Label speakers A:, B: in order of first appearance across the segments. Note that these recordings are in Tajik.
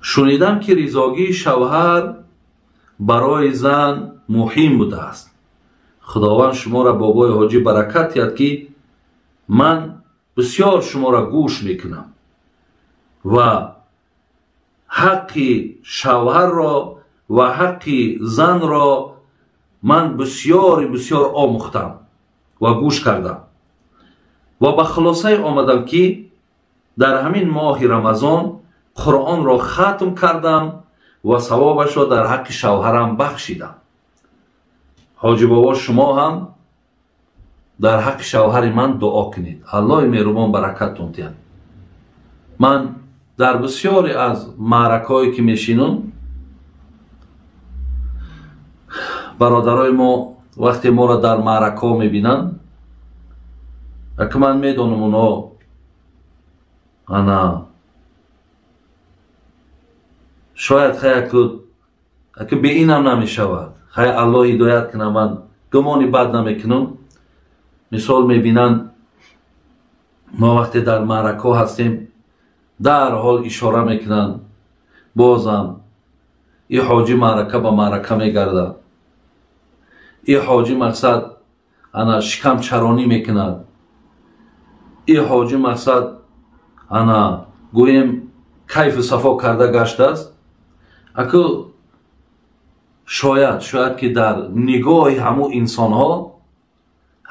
A: Шунидам ки ризогии шавҳар барои зан муҳим будааст. Худованд шуморо бобои ҳоҷӣ баракат диҳад, ки ман бисёр шуморо гӯш мекунам ва ҳаққи шавҳарро ва ҳаққи занро ман бисёри бисёр омӯхтам ва гӯш кардам ва ба хулосае омадам, ки дар ҳамин моҳи Рамазон Қуръонро хатм кардам ва савобашро дар ҳаққи шавҳарам бахшидам. Ҳоҷӣ бобо, шумо ҳам дар ҳаққи шавҳари ман дуо кунед. Аллоҳи меҳрубон баракаттон диҳад. Ман дар бисёре аз маъракаҳое ки мешинам, бародарои мо вақте моро дар маъракаҳо мебинанд, аки ман медонам онҳо ана шояд хаяку бе инам намешавад. Хай, Аллоҳ ҳидоят кунад, ман гумони бад намекунам. Мисол мебинанд, мо вақте дар маъракаҳо ҳастем, дарҳол ишора мекунанд, бозам и ҳоҷӣ маърака ба маърака мегардад, и ҳоҷӣ мақсад ана шикамчаронӣ мекунад, и ҳоҷӣ мақсад ана гӯем кайфу сафо карда гаштааст. Аку шояд ки дар нигоҳи ҳамун инсонҳо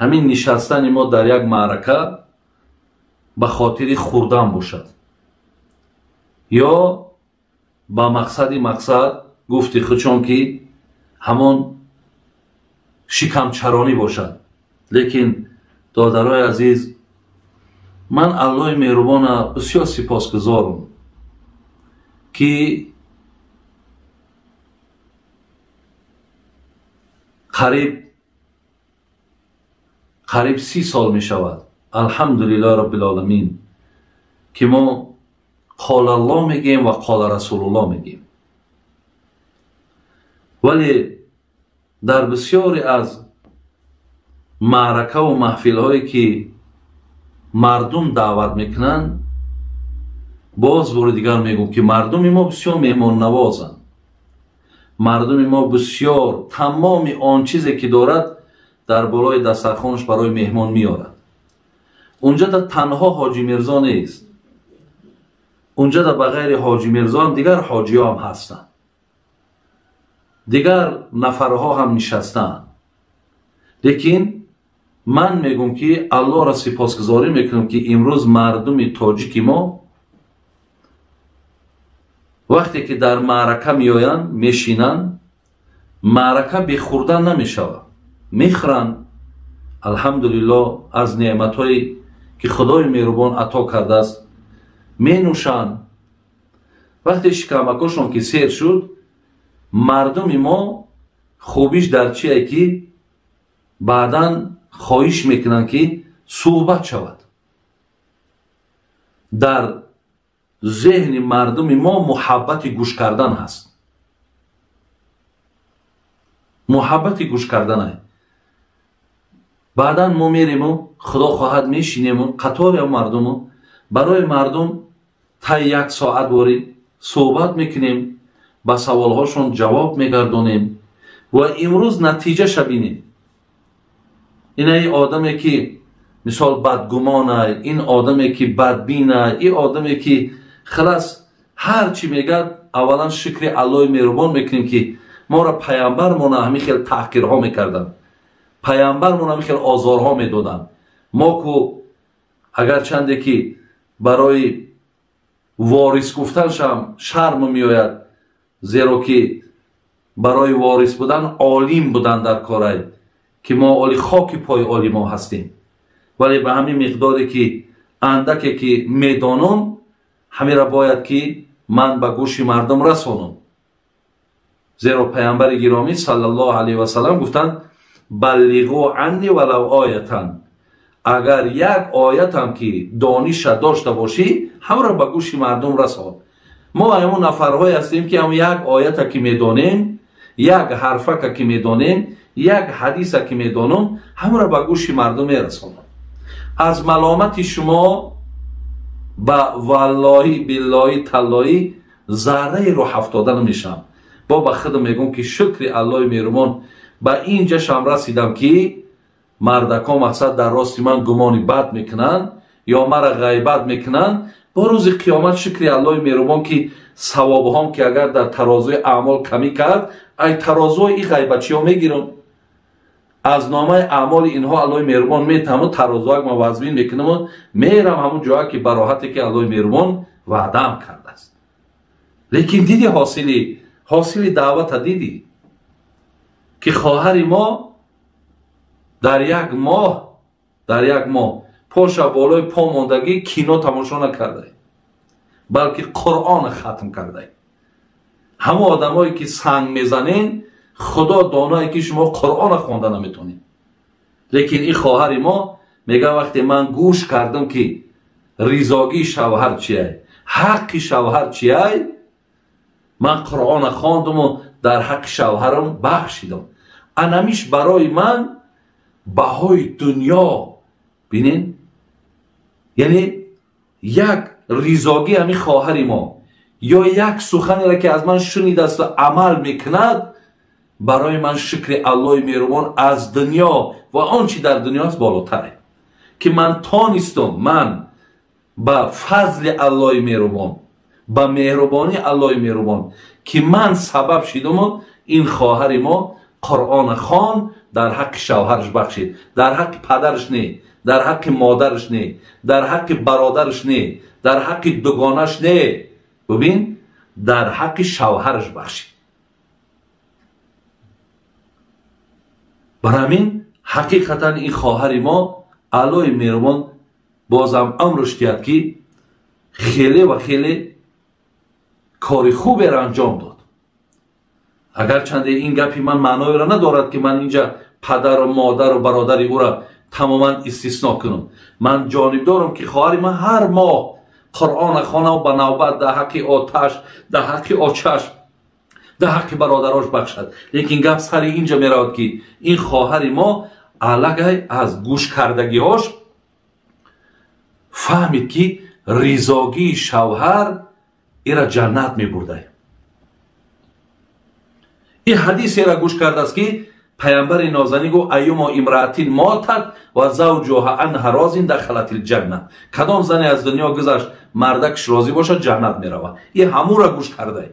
A: ҳамин нишастани мо дар як маърака ба хотири хӯрдан бошад ё ба мақсади мақсад гуфти худшон ки ҳамон шикамчаронӣ бошад. Лекин додарои азиз, ман Аллоҳи меҳрубона бисёр сипосгузорам, ки қариб 30 сол мешавад, алҳамдулиллоҳ роббил-оламин, ки мо қол Аллоҳ мегӯем ва қол Расулуллоҳ мегӯем. Вале дар бисёре аз маъракаву маҳфилҳое ки мардум даъват мекунанд, боз бори дигар мегӯм, ки мардуми мо бисёр меҳмоннавозанд. Мардуми мо бисёр тамоми он чизе ки дорад дар болои дастархонаш барои меҳмон меорад. Унҷа танҳо ҳоҷӣ Мирзо нест, унҷа ба ғайри ҳоҷӣ Мирзо ҳам дигар ҳоҷиҳо ҳам ҳастанд, дигар нафарҳо ҳам нишастаанд. Лекин ман мегӯм, ки Аллоҳро сипосгузорӣ мекунам, ки имрӯз мардуми тоҷики мо вақте ки дар маърака меоянд, мешинанд, маърака бехӯрдан намешавад, мехӯранд. Алҳамдулиллоҳ, аз неъматҳое ки Худои меҳрубон ато кардааст менӯшанд. Вақте шикамакошон ки сер шуд, мардуми мо хубиш дар чие, ки баъдан хоҳиш мекунанд, ки суҳбат шавад. Дар зеҳни мардуми мо муҳаббати гӯш кардан ҳаст, муҳаббати гӯш кардан. Баъдан мо мерему, Худо хоҳад, мешинему қатори мардуму барои мардум тай як соат борӣ суҳбат мекунем, ба саволҳошон ҷавоб мегардонем ва имрӯз натиҷаша бинем. Инаи одаме ки мисол бадгумонай, ин одаме ки бадбинай, ин одаме ки халас ҳар чӣ мегӯяд, аввалан шукри Аллоҳи меҳрубон мекунем, ки моро паямбармона ҳамин хел таҳқирҳо мекарданд, паямбармона ҳамин хел озорҳо медоданд. Мо ку агарчанде ки барои ворис гуфтаншам шарм меояд, зеро ки барои ворис будан олим будан дар корай, ки мо оли хоки пои олимо ҳастем. Вале ба ҳамин миқдоре ки андаке ки медонам, ҳамира бояд ки ман ба гӯши мардум расонам. Зеро паямбари гиромӣ саллаллоҳу алайҳи васаллам гуфтанд: баллиғу анни валав оятан. Агар як оятам ки дониша дошта бошӣ, ҳамро ба гӯши мардум расон. Мо ҳамон нафарҳое ҳастем, ки ҳам як оята ки медонем, як ҳарфака ки медонем, як ҳадиса ки медонам, ҳамро ба гӯши мардум мерасонам. Аз маломати шумо ба валлоҳи биллоҳи таллоҳӣ зарраи роҳ афтода намешавам. Бо ба худам мегӯм ки шукри Аллоҳи меҳрубон ба инҷа шам расидам ки мардакҳо мақсад дар рости ман гумони бад мекунанд ё мара ғайбат мекунанд. Бо рӯзи қиёмат шукри Аллоҳи меҳрубон ки савобҳом ки агар дар тарозуи аъмол камӣ кард, ай тарозуи и ғайбатчиҳо мегирам. Аз номаи аъмоли инҳо Аллоҳи меҳрубон метаҳаму тарозуак ма вазмин мекунаму мерам ҳамун ҷоа ки бароҳате ки Аллоҳи меҳрубон ваъдаам кардааст. Лекин диди ҳосили даъвата дидӣ ки хоҳари мо дар як моҳ поша болои по мондагӣ кино тамошо накардай, балки Қуръон хатм кардай. Ҳамон одамое ки санг мезанен, Худо донае ки шумо Қуръона хонда наметонед. Лекин ин хоҳари мо мега вақте ман гӯш кардам ки ризогии шавҳар чиай, ҳаққи шавҳар чиай, ман Қуръона хондаму дар ҳаққи шавҳарам бахшидам. Анамиш барои ман баҳои дунё. Бинен, яъне як ризогӣ ҳамин хоҳари мо ё як суханеро ки аз ман шунидасту амал мекунад, барои ман шукри Аллоҳи меҳрубон аз дунё ва он чи дар дунё аст болотаре ки ман тонистум, ман ба фазли Аллоҳи меҳрубон, ба меҳрубонии Аллоҳи меҳрубон ки ман сабаб шидуму ин хоҳари мо Қуръона хон, дар ҳаққи шавҳараш бахшид, дар ҳаққи падараш не, дар ҳаққи модараш не, дар ҳаққи бародараш не, дар ҳаққи дугонаш не, бубин, дар ҳаққи шавҳараш бахшид. Бар ҳамин ҳақиқатан ин хоҳари мо Аллоҳи меҳрубон бозам амрш диҳад ки хеле ва хеле кори хуберо анҷом дод. Агарчанде ин гапи ман маъноеро надорад ки ман инҷа падару модару бародари ӯро тамоман истисно кунам. Ман ҷонибдорам ки хоҳари ман ҳар моҳ Қуръона хонав ба навбат дар ҳаққи оташ, дар ҳаққи очаш, дар ҳаққи бародарош бахшад. Лекин гап сари инҷа меравад ки ин хоҳари мо аллакай аз гӯшкардагиҳош фаҳмид ки ризогии шавҳар ира ҷаннат мебурдай. Ин ҳадисеро гӯш кардааст ки паямбари нозанин гуфт: айюмо имраатин мотат ва завҷуҳа анҳа розин дахалатил ҷанна. Кадом зане аз дунё гузашт, мардакш розӣ бошад, ҷаннат меравад. Ин ҳамура гӯш кардай.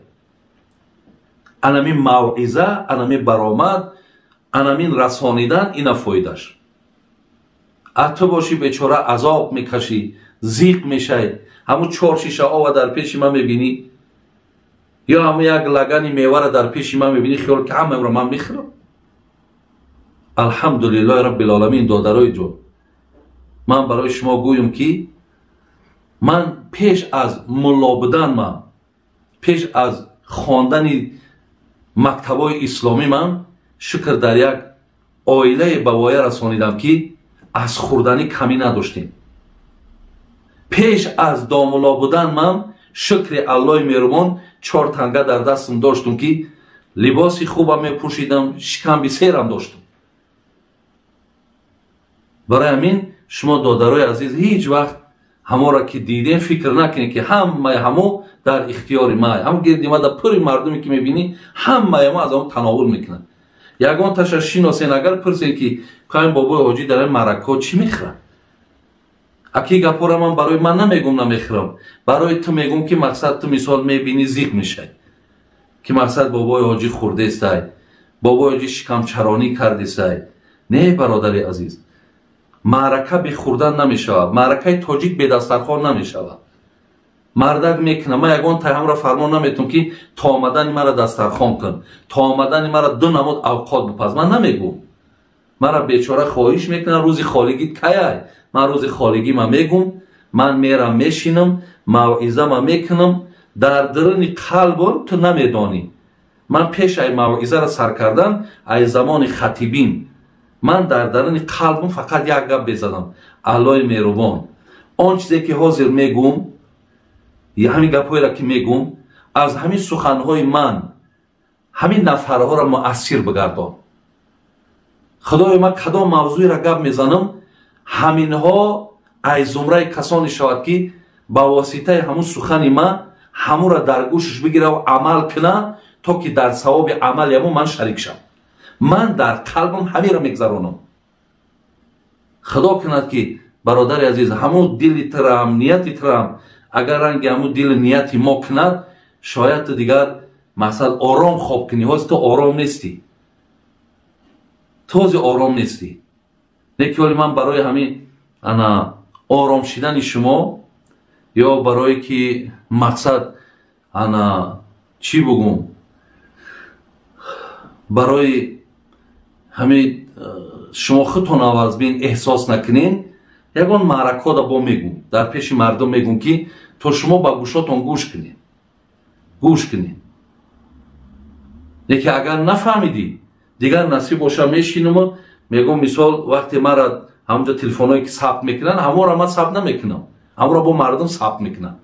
A: Анамин мавъиза, анамин баромад, анамин расонидан, ина фоидаш. А ту бошӣ бечора азоб мекашӣ, зиқ мешай, ҳамун чор шиша ова дар пеши ман мебинӣ, ё ҳамун як лагани мевара дар пеши ман мебинӣ, хиёл ки ҳамаро ман мехӯрам. Алҳамдулиллоҳи раббил оламин. Додарои ҷон, ман барои шумо гӯям ки ман пеш аз мулло будан, ман пеш аз хондани мактабҳои исломӣ, ман шукр дар як оилае ба воя расонидам ки аз хӯрданӣ камӣ надоштем. Пеш аз домулло будан ман шукри Аллоҳи меҳрубон чор танга дар дастам доштум ки либоси хубам мепӯшидам, шикамби серам доштум. Барои ҳамин шумо додарои азиз ҳеҷ вақт ҳаморо ки дидем фикр накунед ки ҳамаи ҳамо дар ихтиёри май, ҳам гирди ма дар пури мардуме ки мебинӣ ҳамаи мо аз ҳамо тановул мекунанд. Ягон таша шиносен, агар пурсен ки каин бобои ҳоҷӣ дар ин маъракаҳо чӣ мехӯрад, аки гапҳоро ман барои ман намегум, намехӯрам, барои ту мегум ки мақсад ту мисол мебинӣ зиқ мешай ки мақсад бобои ҳоҷӣ хӯрдестай, бобои ҳоҷӣ шикамчаронӣ кардестай. Не, бародари азиз, маърака бехӯрдан намешавад, маъракаи тоҷик бедастархон намешавад. Мардак мекунад, ман ягон тайҳамро фармон наметум ки то омадани мара дастархон кун, то омадани мара ду намуд авқот бипаз, ман намегум. Мара бечора хоҳиш мекунад рӯзи холигит каяй, ман рӯзи холигӣ ма мегум, ман мерам мешинам, мавъиза ма мекунам, дар даруни қалбам ту намедонӣ. Ман пеш ай мавъизаро сар кардан, ай замони хатибин, ман дар даруни қалбам фақат як гап безадам: Аллоҳи меҳрубон, он чизе ки ҳозир мегум, ҳамин гапҳоеро ки мегум, аз ҳамин суханҳои ман ҳамин нафарҳоро муассир бигардон. Худоё, ман кадом мавзӯеро гап мезанам, ҳаминҳо ай зумраи касоне шавад ки ба воситаи ҳамун сухани ман ҳамура дар гӯшаш бигира ва амал куна, то ки дар савоби амали ҳамун ман шарик шам. Ман дар қалбам ҳамира мегзаронам. Худо кунад ки бародари азиз, ҳамун дили тирам, нияти тирам, агар ранги ҳамун дили нияти мо кунад, шояд ту дигар мақсад ором хоб кунӣ. Ҳозир ту ором нестӣ, ту ҳозир ором нестӣ. Лекин ҳоли ман барои ҳамин ана ором шидани шумо ё барое ки мақсад ана чӣ бугум, барои ҳамин шумо худтон аваз бин эҳсос накунед, ягон маъракҳода бо мегум, дар пеши мардум мегум ки то шумо ба гӯшотон гӯш кунед, гӯш кунед. Лекин агар нафаҳмидӣ, дигар насиб боша мешинуму мегум, мисол вақте мара ҳамонҷо телефонҳое ки сабт мекунанд, ҳамонро ман сабт намекунам, ҳамонро бо мардум сабт мекунам.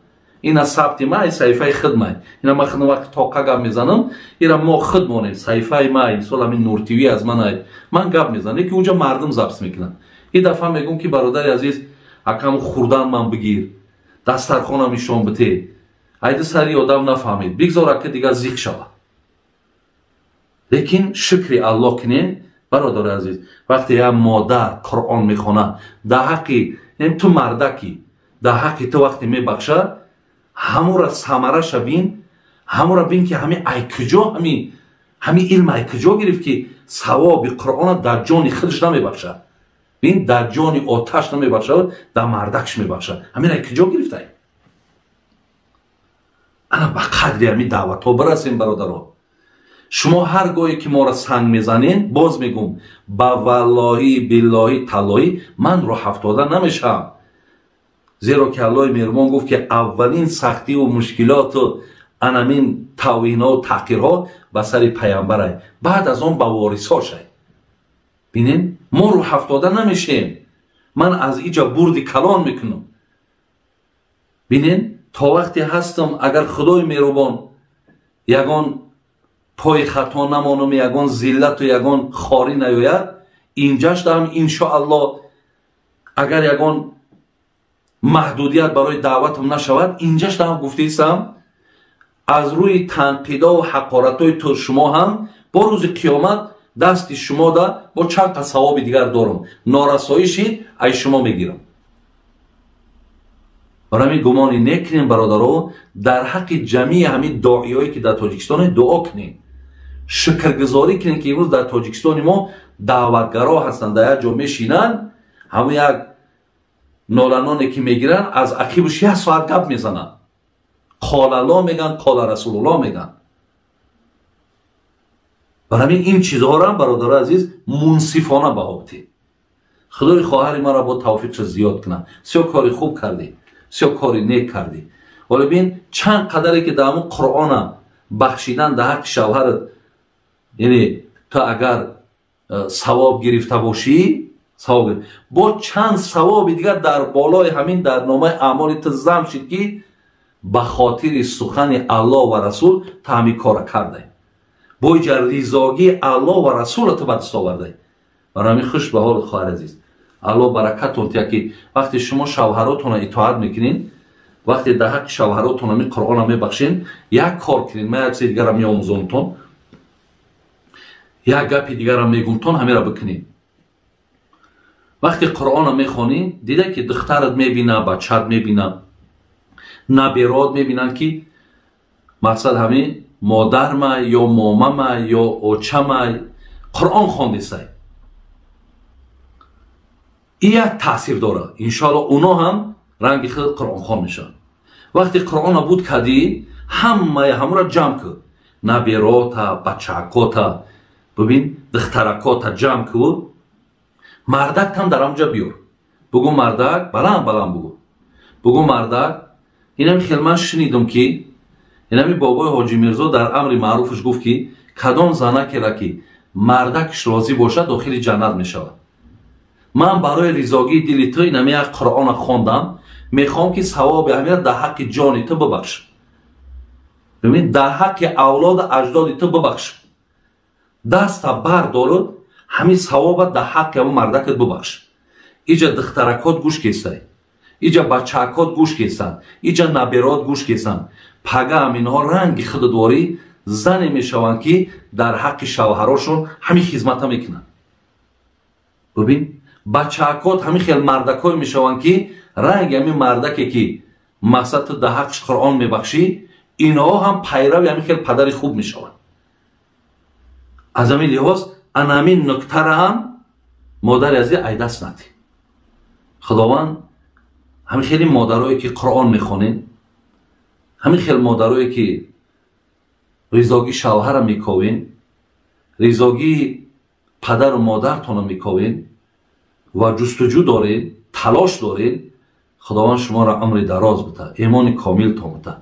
A: Ина сабти май, саҳифаи худ май. Ина ман худам вақти тоқа гап мезанам, ира мо худ монем, саҳифаи май, мисол ҳамин Нур ТВ аз ман ай, ман гап мезанам, лекин унҷо мардум запис мекунанд. Ин дафъа мегӯм ки бародари азиз, акам хурдан ман бигир, дастархонам нишон бите, айди сари одам нафаҳмид, бигзор ака дигар зиқ шавад. Лекин шукри Аллоҳ кунем, бародари азиз, вақте як модар Қуръон мехонад, дар ҳаққи ту мардакӣ, дар ҳаққи ту вақте мебахшад, ҳамура самараша бин, ҳамура бин ки ҳами ай куҷо, ҳами илм ай куҷо гирифт ки савоби Қуръона дар ҷони худаш намебахшад. Бин, дар ҷони оташ намебахшад, дар мардакш мебахшад. Ҳамин ай куҷо гирифтай? Ана ба қадри ҳамин даъватҳо бирасем, бародаро. Шумо ҳар гоҳе ки моро санг мезанед, боз мегӯм, ба валлоҳӣ, биллоҳӣ, таллоҳӣ ман роҳафтода намешавам. Зеро ки Аллоҳи меҳрубон гуфт ки аввалин сахтиву мушкилоту анамин тавҳинҳову таҳқирҳо ба сари паямбарай, баъд аз он ба ворисҳошай. Бинем, мо рӯҳафтода намешем. Ман аз иҷа бурди калон мекунам. Бинем, то вақте ҳастам, агар Худои меҳрубон ягон пои хато намонам, ягон зиллату ягон хорӣ наёяд, инҷашдаам иншоаллоҳ, агар ягон маҳдудият барои даъватам нашавад, инҷашдаам гуфтаистам, аз рӯи танқидову ҳақоратҳои ту шумо ҳам бо рӯзи қиёмат дасти шумода бо чанд қа савоби дигар дорам, норасоиши ай шумо мегирам. Барои ҳамин гумони некунем, бародаро, дар ҳаққи ҷамъи ҳамин доиёе ки дар Тоҷикистон дуо кунем, шукргузорӣ кунем ки имрӯз дар Тоҷикистони мо даъватгаро ҳастанд, дар як ҷо мешинанд, ҳамон як ноланоне ки мегиранд, аз ақибаш як соат гап мезананд, қолалло мегӯянд, қола расулулло мегӯянд. Барои ҳамин ин чизҳоро, бародарои азиз, мунсифона баҳо бидиҳед. Худои хоҳари маро бо тавфиқша зиёд кунад. Бисёр кори хуб кардӣ, бисёр кори нек кардӣ. Ҳоло бин, чанд қадаре ки дар ҳамон Қуръона бахшидан дар ҳаққи шавҳарат, яъне ту агар савоб гирифта бошӣ, савоб бо чанд савоби дигар дар болои ҳамин дар номаи аъмоли ту зам шид ки ба хотири сухани Аллоҳ ва Расул ту ҳамин кора кардай, бо иҷа ризогии Аллоҳ ва Расула ту ба даст овардай. Барои ҳамин хуш ба ҳолат, хоҳари азиз, Аллоҳ баракатон диҳад ки вақте шумо шавҳаротонро итоат мекунед, вақте дар ҳаққи шавҳаротон ҳамин Қуръонро мебахшед, як кор кунед. Ман як чизи дигарам меомӯзонтон, як гапи дигарам мегумтон, ҳамеро бикунед. Вақте Қуръонро мехонӣ, дида ки духтарат мебина, бачаат мебина, наберот мебинанд ки мақсад ҳамин модарма ё момама ё очама Қуръон хондесай. Ин як таъсир дорад. Иншоалло уно ҳам ранги худ қуръонхон мешаванд. Вақте Қуръонро буд кардӣ, ҳамаи ҳамонро ҷамъ кун, наберота, бачаакота, бибин, духтаракота ҷамъ кун, мардактам дар ҳамҷа биёр. Бугӯ мардак, баланд баланд бугӯ, бугӯ мардак, инами хел ман шунидам ки инами бобои Ҳоҷи Мирзо дар амри маъруфаш гуфт ки кадом занакера ки мардакш розӣ бошад, дохили ҷаннат мешавад. Ман барои ризогии дили ту инами як Қуръонро хондам, мехоҳам ки савоби ҳамира дар ҳаққи ҷони ту бибахш, бибин, дар ҳаққи авлоду аҷдоди ту бибахш. Даста бардору ҳамин савоба дар ҳаққи ҳамон мардакат бибахш. Иҷа духтаракот гӯш кестай, Иҷа бачаакот гӯш кесанд, иҷа наберот гӯш кесанд. Пага ҳаминҳо ранги худдворӣ зане мешаванд, ки дар ҳаққи шавҳарошон ҳамин хизмата мекунанд. Бубин, бачаакот ҳамин хел мардакое мешаванд, ки ранги ҳамин мардаке, ки мақсад ту дар ҳаққиш Қуръон мебахшӣ, инҳо ҳам пайрави ҳамин хел падари хуб мешаванд. Аз ҳамин лиҳоз ана ҳамин нуктара ҳам, модари азиз, айдаст надӣ. Худованд ҳамин хели модарое, ки Қуръон мехонед, ҳамин хел модарое, ки ризогии шавҳара мековен, ризогии падару модартонро мековен ва ҷустуҷӯ доред, талош доред, Худованд шуморо умри дароз бита, имони комилтон бита.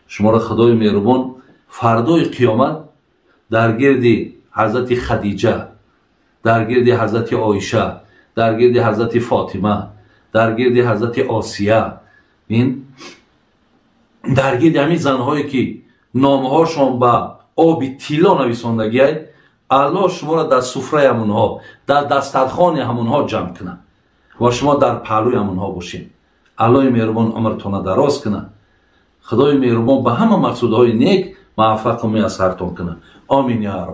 A: Шуморо Худои меҳрубон фардои қиёмат дар гирди ҳазрати Хадиҷа, дар гирди ҳазрати Оиша, дар гирди ҳазрати Фотима, дар гирди ҳазрати Осия, ин дар гирди ҳамин занҳое, ки номҳошон ба оби тилло нависондагиай, Аллоҳ шуморо дар суфраи ҳамунҳо, дар дастархони ҳамунҳо ҷамъ кунад ва шумо дар паҳлӯи ҳамунҳо бошед. Аллоҳи меҳрубон умртона дароз кунад. Худои меҳрубон ба ҳама мақсудҳои нек муваффақу муяссартон кунад. Омин, я раб.